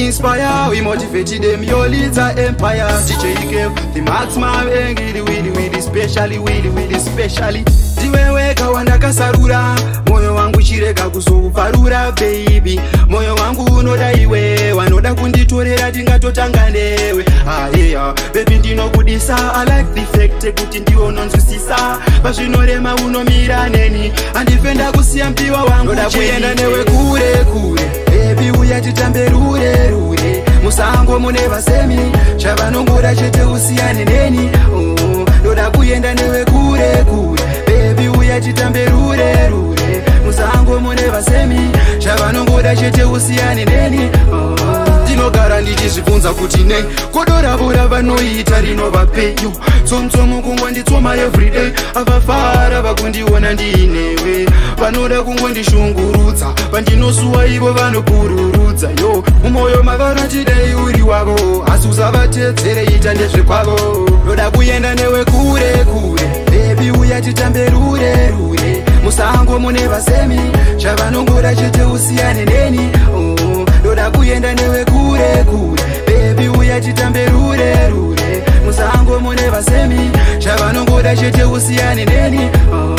inspire, we motivate them, your leads are empire. DJ Kev, the maximum angry, willy willy, specially, willy willy, specially. Ndiwe wega wandakasarura, moyo wangu chirega kuzovarura baby. Moyo wangu unoda iwe, wanoda kunditorera tingatotanga newe. Ah yeah, baby ndinokudisa, I like the fact kuti ndiwe unonzwisisa. Pazvinorema unomira neni, handifenda kusiya mpiwa wangu. Ndoda kuenda newe kure kure, baby uya titambe rure rure. Musango mune vasemi, chavanongoda chete usiyane neni. Oh, ndoda kuenda newe kure kure, baby uya titambe rure rure. Musango mune vasemi, chavanongoda chete usiyane neni. Oh, ndinogara ndichizvibvunza kuti nei godo ravo ravanoita rinovapeyo. Tsomtsomo kungonditsoma everyday, avafara vakundiona ndiinewe. Vanoda kungondishungurudza, pandinosuwa ivo vanopururudza. Yo mumwoyo mavanotidei uri wavo, asi usavatedzere ita ndezvekwavo. Ndoda kuenda newe kure kure, baby uya titambe rure rure. Musango mune vasemi, chavanongoda chete usiyane neni. Oh, ndoda kuenda newe kure kure, baby uya titambe rure rure. Musango mune vasemi, chavanongoda chete usiyane neni. Oh,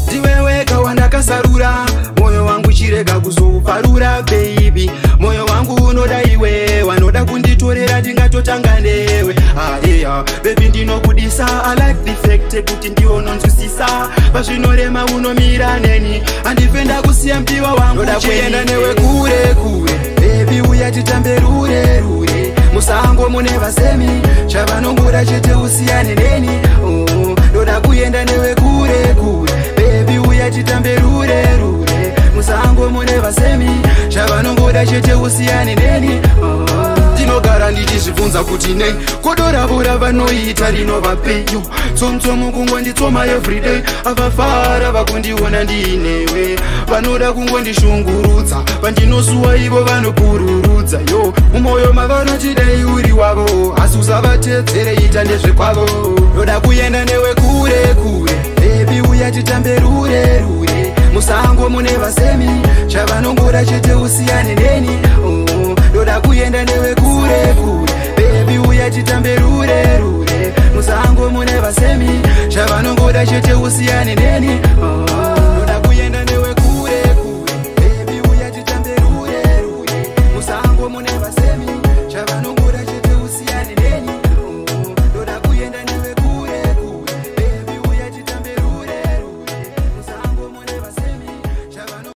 ndiwe wega wandakasarura, moyo wangu chirega kuzovarura baby. Moyo wangu unoda iwe, wanoda kunditorera tingatotanga newe. Ah yeah, baby ndinokudisa, I like the fact kuti ndiwe unonzwisisa. Pazvinorema unomira neni, handifenda kusiya mpiwa wangu. Ndoda kuenda newe kure kure, baby uya titambe rure rure. Musango mune vasemi, chavanongoda chete usiyane neni. Oh, ndoda kuenda newe kure kure, baby uya titambe rure rure. Musango mune vasemi, chavanongoda chete usiyane neni. Oh, ndinogara ndichizvibvunza kuti nei godo ravo ravanoita rinovapeyo. Tsomtsomo kungonditsoma everyday, avafara vakundiona ndiinewe. Vanoda kungondishungurudza, pandinosuwa ivo vanopururudza. Yo mumwoyo mavanotidei uri wavo, asi usavatedzere ita ndezvekwavo. Ndoda kuenda newe kure kure, baby uya titambe rure rure. Musango mune vasemi, chavanongoda chete usiyane neni. Oh, ndoda kuenda newe kure kure, baby uya titambe rure rure. Musango mune vasemi, chavanongoda chete usiyane neni. Oh.